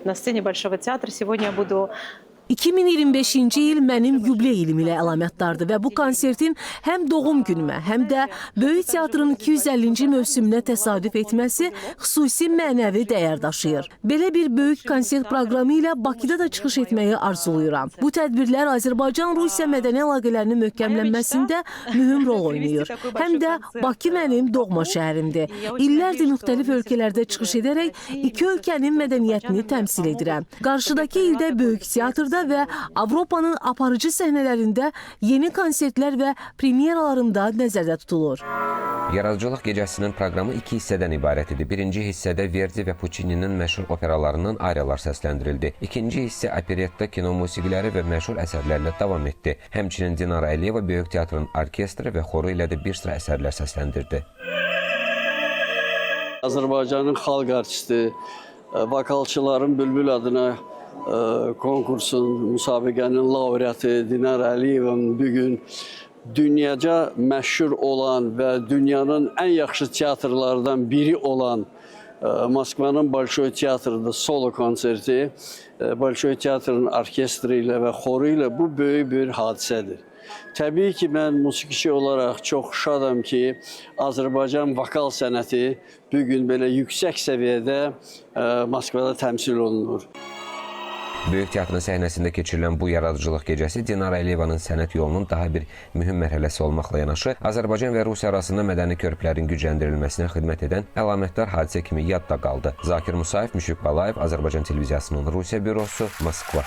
На сцене Большого театра сегодня я буду 2025-ci il mənim yubiley ilim ilə əlamətdardır və bu konsertin həm doğum günümə, həm də Böyük Teatrın 250-ci mövsümünə təsadüf etməsi xüsusi mənəvi dəyər daşıyır. Belə bir böyük konsert proqramı ilə Bakıda da çıxış etməyi arzulayıram. Bu tədbirlər Azərbaycan-Rusiya mədəni əlaqələrinin möhkəmlənməsində mühüm rol oynayır. Həm də Bakı mənim doğma şəhərimdir. İllərdir müxtəlif ölkələrdə çıxış edərək iki ölkənin mədəniyyətini təmsil edirəm. Qarşıdakı ildə Böyük Teatrda və Avropanın aparıcı səhnələrində yeni konsertlər və premyeralarım da nəzərdə tutulur. Yaradıcılıq gecəsinin proqramı iki hissədən ibarət idi. Birinci hissədə Verdi və Puccini'nin məşhur operalarından ariyalar səsləndirildi. İkinci hissə operetta, kino musiqiləri və məşhur əsərlərlə davam etdi. Həmçinin Dinara Əliyeva Böyük Teatrın orkestri və xoru ilə də bir sıra əsərlər səsləndirdi. Azərbaycanın xalq artisti, vokalçıların Bülbül adına konkursun, müsabiqənin laureatı Dinara Əliyeva'nın bugün dünyaca məşhur olan və dünyanın ən yaxşı teatrlardan biri olan Moskvanın Bolşoy Teatrında solo konserti, Bolşoy Teatrının orkestri ilə və xoru ilə bu böyük bir hadisədir. Təbii ki, mən musiqiçi olaraq çox şadam ki, Azərbaycan vokal sənəti bu gün belə yüksək səviyyədə Moskvada təmsil olunur. Böyük Teatrın səhnəsində keçirilən bu yaradıcılıq gecəsi Dinara Əliyevanın sənət yolunun daha bir mühüm mərhələsi olmaqla yanaşı, Azərbaycan və Rusiya arasında mədəni körpülərin gücləndirilməsinə xidmət edən əlamətdar hadisə kimi yadda qaldı. Zakir Musayev, Müşfiq Balayev, Azərbaycan Televiziyasının Rusiya bürosu, Moskva.